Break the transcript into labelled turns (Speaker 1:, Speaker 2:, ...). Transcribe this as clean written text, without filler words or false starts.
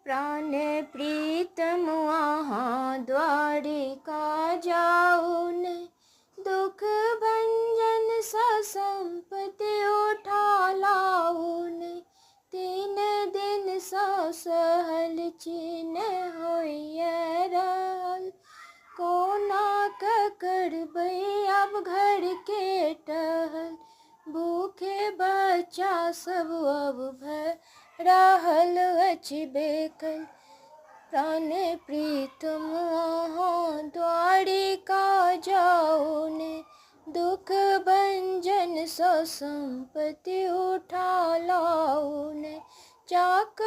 Speaker 1: प्राण प्रीतम अहाँ द्वारिका जाउ ने, दुख भंजन सँ सम्पत्ति उठा लाउ ने। 3 दिन सँ सहल छी ने होइए रहल, कोना कऽ करबै आब घर के टहल। भूखे बच्चा सब अब भऽ रहल अछि बेकल, प्राण प्रीतम अहाँ द्वारिका जाउ ने, दुख भंजन सँ सम्पत्ति उठा लाउ ने। चाक